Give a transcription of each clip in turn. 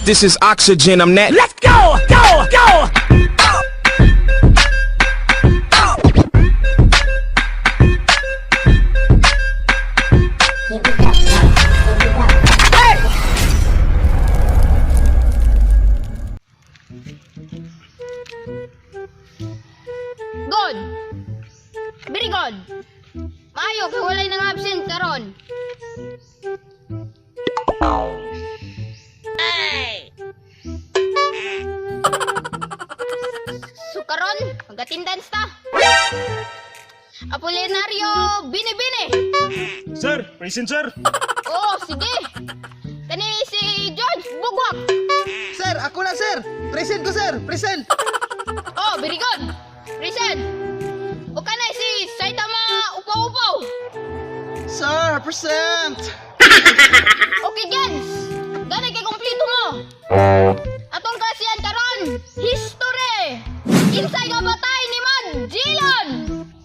This is oxygen. I'm that. Let's go! Go! Go! Good. Very good. Maayo kay walay nang absent karon. So karon, mag-attendance ta. Apolinario Bini-Bini. Sir, present, sir. Oo, sige. Kani si George Bugwak. Sir, ako na, sir. Present ko, sir. Present. Oh, very good. Present. O kanay si Saitama Upaw-Upaw. Sir, present. Okay, Gens. Gani kay kompleto mo. Atong kasiyan karon, history. Kinsay nga batay ni Magellan?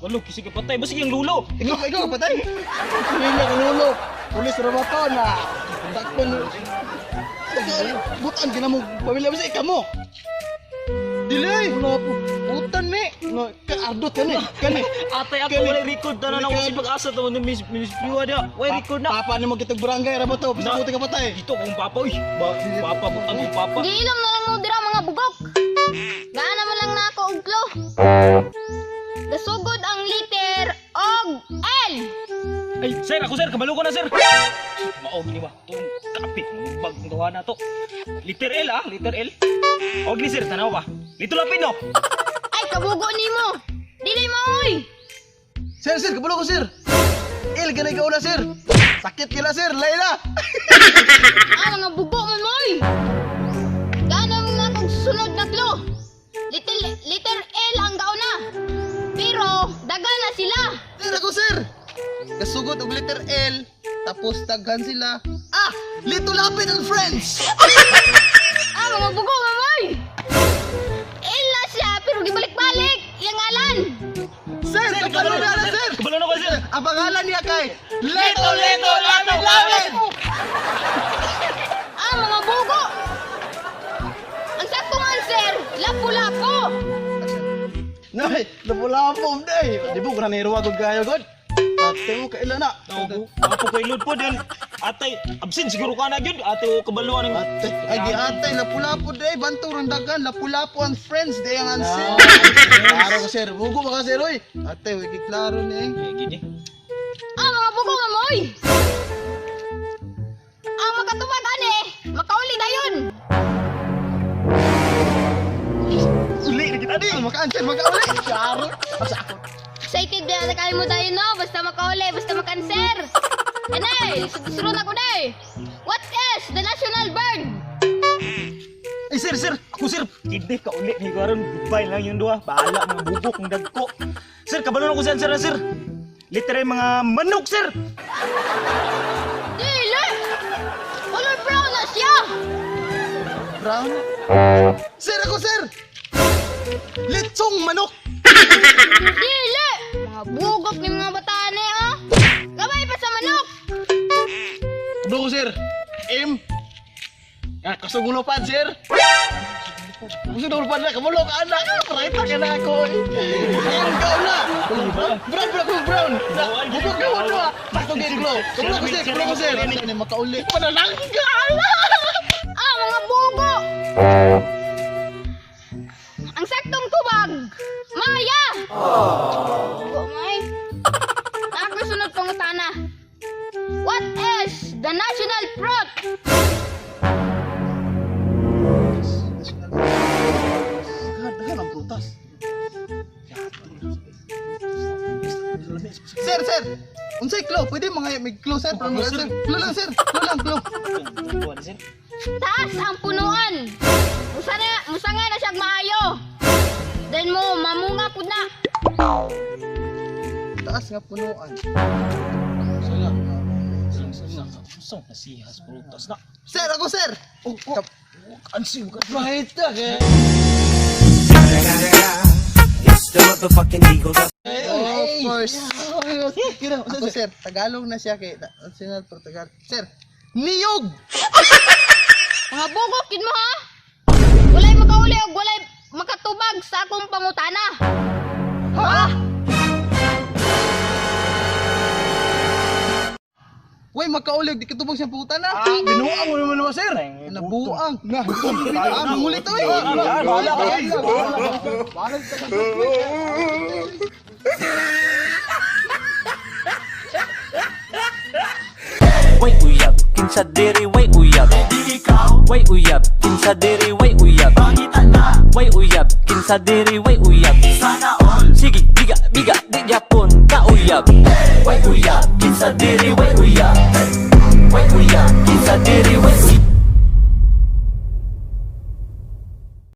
Walo, kisig ka patay. Basig yung lulo. Ikaw, ikaw, patay. Pamilya ko, lulo. Pulis ra ba to na? Dakpon. Butan ka na mo. Pamilya mo sa ikaw mo. Dili. Wala po. Butan, me. No, kaardot kani. Kani. Atay ako, Kani. walay record na na ako si pag-asa to ni Miss Miss Piwa dia. Walay record na. Papa ni mo kitog barangay ra ba to? Basta Na. buti ka patay. Dito akong papa, uy. Ba, papa, butan akong papa. Giilom na lang mo dira mga bugok. Gaana man lang na ako og clue. Gasugod ang liter og L. Ay, sir, ako sir, kabalo ko na, sir. Mao gini ba? Tong kapit bag kong gawa na to. Liter L ah, liter L. Og ni sir, tanaw ba? Lito lapin no. Ay kabugo nimo. Dili mo oy. Sir, sir, kabulo ko, sir. Il, ganay ka una, sir. Sakit kila, sir. Layla. Ah, mga bugo man mo oy. Gaana man na akong sunod na clue. Little, liter L ang gauna. Pero daga na sila. Sir, ako, sir. Kasugod og letter L, tapos daghan sila. Ah, Little Lapid and Friends. Ah, mga bugo mamoy! L na siya, pero gibalik-balik! Iyang ngalan! Sir, kabalo na na, sir. Kabalo na ko, sir. Ang pangalan niya kay Leto Leto Lapid Lapid. Ah, mga bugo! Ang saktong answer, lapu-lapu! Nay, lapu-lapu day. Di ba ko na niruwa gud kayo god. Ate mo kaila na. Ako, ako kay Lord po din. Atay, absent siguro ka na gyud. Ate o kabaluan ng Ate, ay di ate, lapu-lapu day, banto rong daghan, lapu-lapu and friends day ang answer. Klaro ko sir, bugo ba ka sir oy? Ate, wiki klaro ni. Eh, gini. Ah, mga bugo mamoy! Ang makatubag ane, makauli dayon! Uli na kita di. Maka-answer, makauli. Klaro. Asa ako. Excited na na kayo mo dayon no? Basta makauli, basta makanser! Anay, sunod na ko day! What is the national bird? Ay, sir, sir. Ako, sir. Hindi ka uli ni karon. Goodbye lang yung duha. Bahala mga bubok ng dagko. Sir, kabalo na ko sir, sir, sir. Literal mga manok, sir. Dili! Color brown na siya! Brown? Sir, ako sir! Litsong manok! Dili! Mga bugok ni mga bataan eh, oh! Gabay pa sa manok! Ano ko sir? M? Ah, kasugulupan sir! Kasugulupan na, kamulok anak! Pakita ka na ako eh! M ka na! Brown, brown ko, brown! Bubok ka mo na! Sakto kay Klo! Kamulo ko sir, kamulo ko sir! Ano makauli? Panalangga! Ah, mga bugo! Ang saktong tubag! Maya! Bugo, may. Nakasunod pangutana. What is the national fruit? Daghan ang prutas. Sir, sir! Unsay klo? Pwede mga may klo sir? Sir, klo lang sir! Klo lang, klo! Tuwa na, sir. Taas ang punuan. Musa na, musa nga na siyang maayo. Then mo, mamunga pud na. Taas nga punuan. Usang nasihas prutas na. Sir, ako sir! Oh, oh. Ansi, ka. Right ka. It's the motherfucking Eagles. Of course. Ako sir, Tagalog na siya kay national Portugal. Sir, niyog. Mga bugok yun mo ha? Walay makauli og walay makatubag sa akong pangutana. Ha? Way, makaulig, di katubag siyang puta na. Ah, binuang mo naman naman, sir. Nabuang. Na, ah, mangulit oy. Bahala ka. Bahala ka. Way uyab, kinsa diri way uyab. Way uyab, kinsa diri way uyab. Way uyab, kinsa diri way uyab.